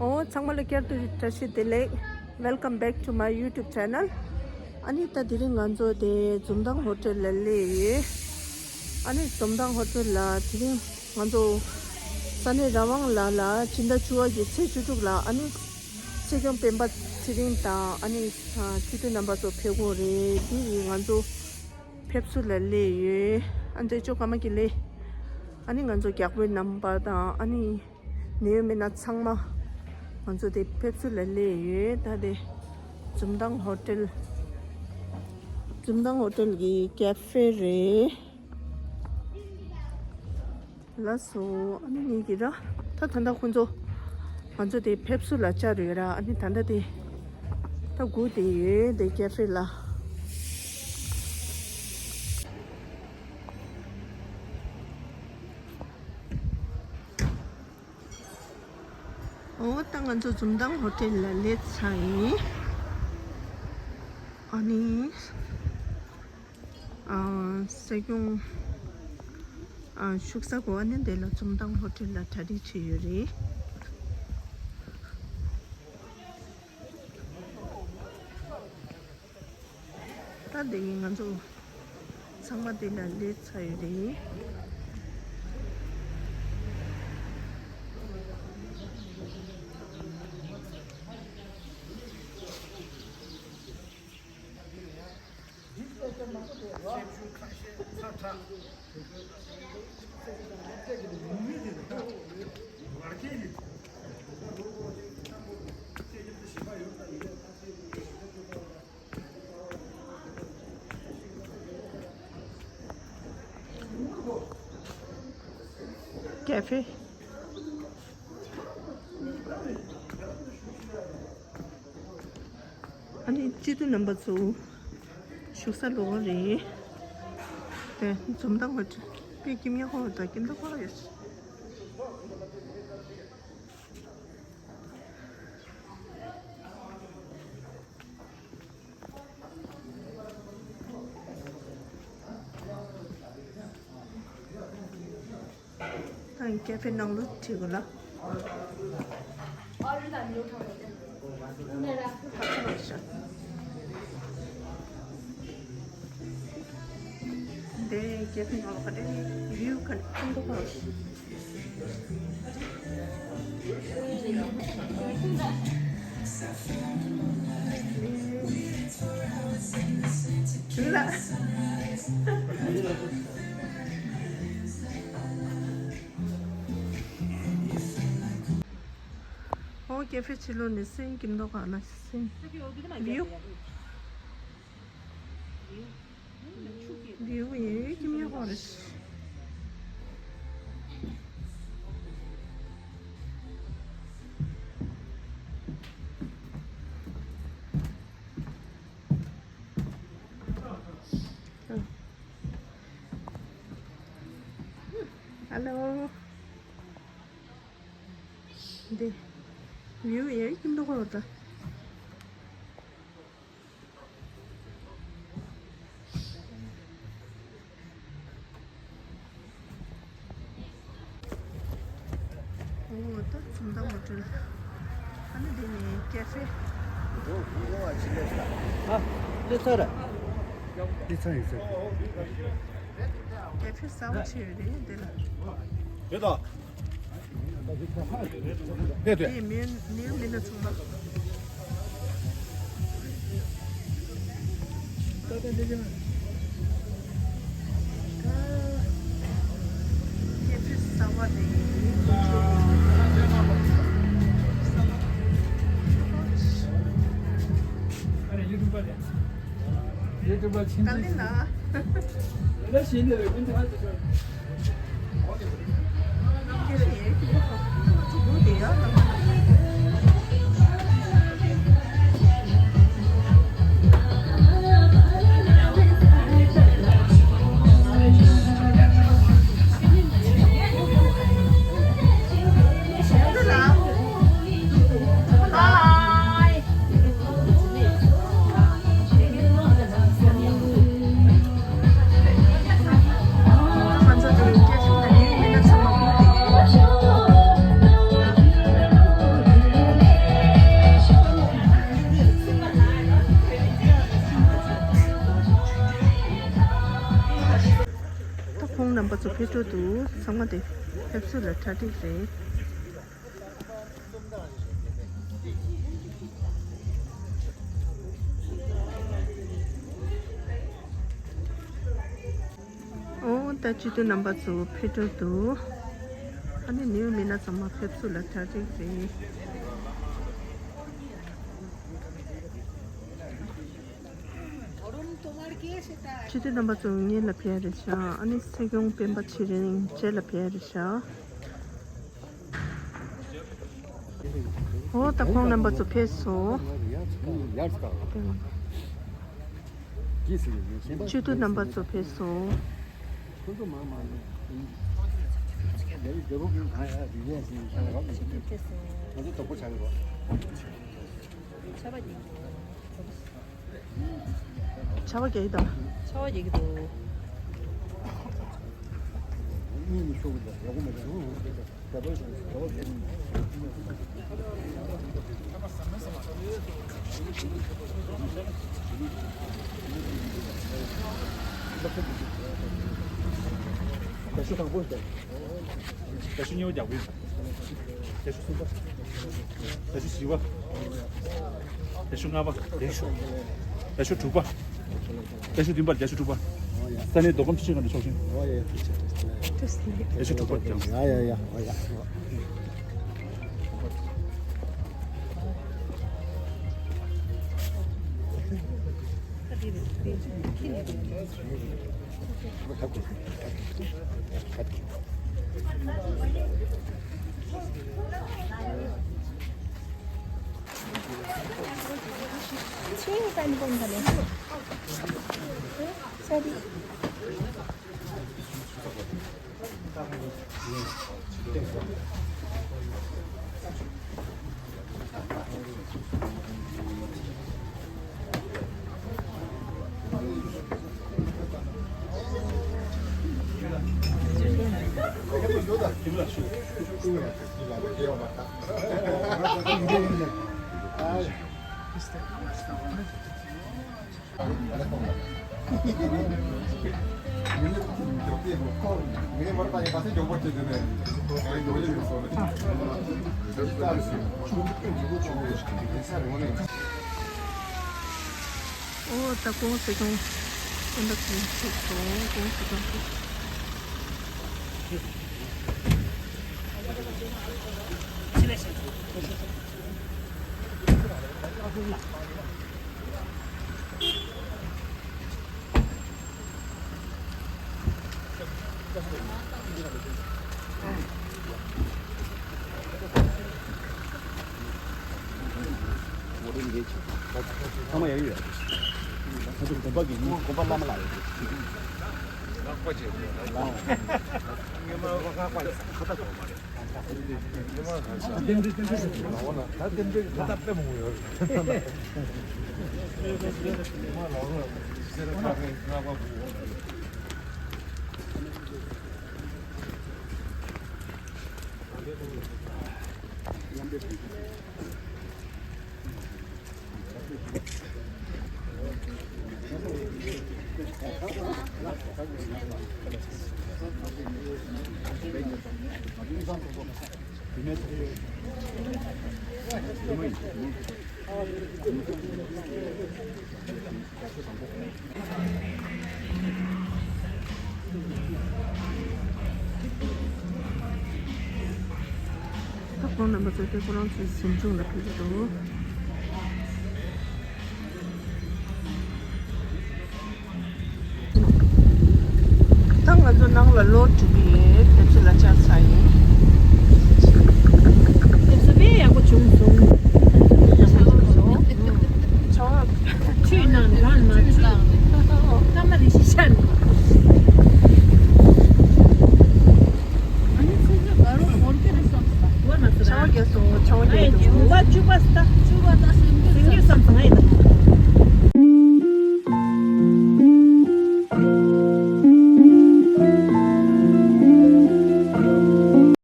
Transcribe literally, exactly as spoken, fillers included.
ཨོ་ཚང་མ་ལ་བསྐྱར་དུ་བཀྲ་ཤིས་བདེ་ལེགས། Welcome back to my YouTube channel. ཨ་ནི་ད་དེ་རིང་ང་ཚོ་དེ་འཛུམ་མདངས་ཧོ་ཊེལ་ལ་སླེབས་ཡོད། ཨ་ནི་འཛུམ་མདངས་ཧོ་ཊེལ་ལ་དེ་རིང་ང་ཚོ་ས་གནས་ར་ཝང་ལ་ལ་སྤྱི་ཟླ་བཅུ་པ་གི་ཚེས་བཅུ་དྲུག་ལ་ཨ་ནི་སྲིད་སྐྱོང་སྤེན་པ་ཚེ་རིང་དང་ཨ་ནི་སྤྱི་འཐུས་རྣམ་པ་ཚོ་ཕེབས་ཀྱི་ཡོད་རེད། དེ་ཡིན་ང་ཚོ་ཕེབས་བསུ་ལ་སླེབས་ཡོད། ཨ་མཛད་ཆོ་ཀ་མ་གི་ལེ། ཨ་ནི་ང་ཚོ་རྒྱག་པོའི་རྣམ་པ་དང་ཨ་ནི་ནེའུ་མི་ན་ཚང་མ་ང་ཚོ་དེ་ཕེབས་བསུ་ལ་སླེབས་ཡོད། ད་དེ་འཛུམ་མདངས་ཧོ་ཊེལ། འཛུམ་མདངས་ཧོ་ཊེལ་གྱི་ཀེ་ཧྥེ་རེད། ལགས་སོ། ཨ་ནི་ངེད་ཀྱི་ར་ད་ད་ལྟ་ཁོང་ཚོ་ང་ཚོ་དེ་ཕེབས་བསུ་ལ་བཅར་ཡོད་ར། ཨ་ནི་ད་ལྟ་དེ་ད་སྒུག་བསྡད་ཡོད་དེ་ཀེ་ཧྥེ་ལ། ཨོ་ད་ང་ཚོ་འཛུམ་མདངས་ཧོ་ཊེལ་ལ་སླེབས་ཚར་ཡིན། ཨ་ནི་ཨ་སྲིད་སྐྱོང་ཨ་བཞུགས་ས་གོ་ཨ་ནི་འདི་ལ་འཛུམ་མདངས་ཧོ་ཊེལ་ལ་གྲ་སྒྲིག་བྱས་ཡོད་རེད། ད་འདི་ཡིན་ང་ཚོ་ཚང་མ་འདི་ལ་སླེབས་ཚར་ཡོད་རེད། ཀེ་ཧྥེ། ཨ་ནི་སྤྱི་འཐུས་རྣམ་པ་ཚོ་བཞུགས་ས་ལོགས་རེད། དེ་འཛུམ་མདངས་ཧོ་ཊེལ་དཔེ་སྐྱིད་མྱོང་ཧོ་ད་སྐྱིད་མདོག་ཁ་ཡོད། ད་ཀེ་ཧྥེ་ནང་ལོགས་ཁྲིད་དགོས་ལ། འདི་ཀེ་ཧྥེ་ནང་ལོགས་ག་དེ་བིའུ་ག་ཁྱིམ་དུ་ག་ཨོ་ཀེ་ཧྥེ་ཕྱི་ལོགས་ནས་སེམས་སྐྱིད་མདོག་ཁ་ན་སེམས་བིའུ། འདི་ཡོད་ཀྱི་མི་ཧོ་རེད། ཨ་ལོ། འདི་བིའུ་ཡ་ཡིག་མདོག་ཁ་ད། ཨོ་ད་འཛུམ་མདངས་ཧོ་ཊེལ། ཨ་ནི་འདི་ནི་ཀེ་ཧྥེ། ཨ་ལེ་ཚ་ར། ལེ་ཚ་ཡིན་ཟེར། ཀེ་ཧྥེ་གསར་པ་ཆེ་ཡོད་རེད་འདི་ལ། ཡོད་དོ། དེ་དེ། དེ་མི་ནི་མི་ནི་ཚང་མ། ཁྱེད་ཚོས་གསར་པ་རེད། ཡུ་ཊུབ་པ་ཆེན་པོ། ད་ལྟ་ན། ད་ལྟ་ཞིག་ནས་རེད། ཀུན་ཏུ་ཧ་ཅང་ཆེ། ཕེབས་འགྲོ་འདུག་ཚང་མ་དེ་ཕེབས་བསུ་ལ་གྲ་སྒྲིག་རེད། ཨོ་ད་སྤྱི་འཐུས་རྣམ་པ་ཚོ་ཕེབས་འགྲོ་འདུག་ཨ་ནི་ནིའུ་མི་སྣ་ཚང་མ་ཕེབས་བསུ་ལ་གྲ་སྒྲིག་རེད། སྤྱི་འཐུས་རྣམ་པ་ཚོ་སྔོན་ལ་ཕེབས་རེད་ཤག་ཨ་ནི་སྲིད་སྐྱོང་སྤེན་པ་ཚེ་རིང་རྗེས་ལ་ཕེབས་རེད་ཤག་ཨོ་ད་ཁོང་རྣམ་པ་ཚོ་ཕེབས་སོང་། སྤྱི་འཐུས་རྣམ་པ་ཚོ་ཕེབས་སོང་། ཆར་པ་རྒྱག་གི་འདུག་ཆར་པ་རྒྱག་གི་འདུག་རྒྱ་ཤུ་དང་པོ་རེད། རྒྱ་ཤུ་གཉིས་པ་རྒྱག་གི་ཡོད། རྒྱ་ཤུ་གསུམ་པ། རྒྱ་ཤུ་བཞི་པ། རྒྱ་ཤུ་ལྔ་པ། རྒྱ་ཤུ། རྒྱ་ཤུ་དྲུག་པ། རྒྱ་ཤུ་བདུན་པ། རྒྱ་ཤུ་དྲུག་པ། ས་གནས་མདོ་ཁམས་སྤྱི་ཁྱབ་ཁང་དུ་ཆོག་ཤིང་། རྒྱ་ཤུ་དྲུག་པ་རྒྱག་ཨོ་ད་ཀོང་སེ་ཀོང་། ཨོ་ད་ཀོང་སེ་ཀོང་། ཀོང་སེ་ཀོང་། ཚང་མ་ཡག་ཡོད། ང་ཚོ་དགོན་པ་གི་མི་དགོན་པ་བླ་མ་ལགས་ཡོད། ལགས་པ་བྱེད། ལགས། ད་ཁོང་རྣམ་པ་ཚོ་དེ་ཁོ་རང་ཚོའི་གཟིམ་ཆུང་ལ་ཕེབས་ཀྱི་འདུག་ད་ང་ཚོ་ནང་ལ་ལོག་འགྲོ་གི་ཡིན། ཕེབས་བསུ་ལ་བཅར་ཚར་ཡིན། ཕེབས་བསུ་དཔེ་ཡག་པོ་བྱུང་སོང་། ཆུ་ནང་རང་མ་ཚིག་སྐར་མ་རེ་བཞི་ཤར་ནས། ཨ་ནི་ཚེས་བཅུ་དགའ་རོགས་ངོར་སྐྱོད་རེད་སོང་། ཆར་པ་རྒྱག་སོང་། ཆར་པ་རྒྱག་འདུག་ཨ་ཡེ་བ་བཅུ་པ་སྟ། བཅུ་པ་སྟ་སེ་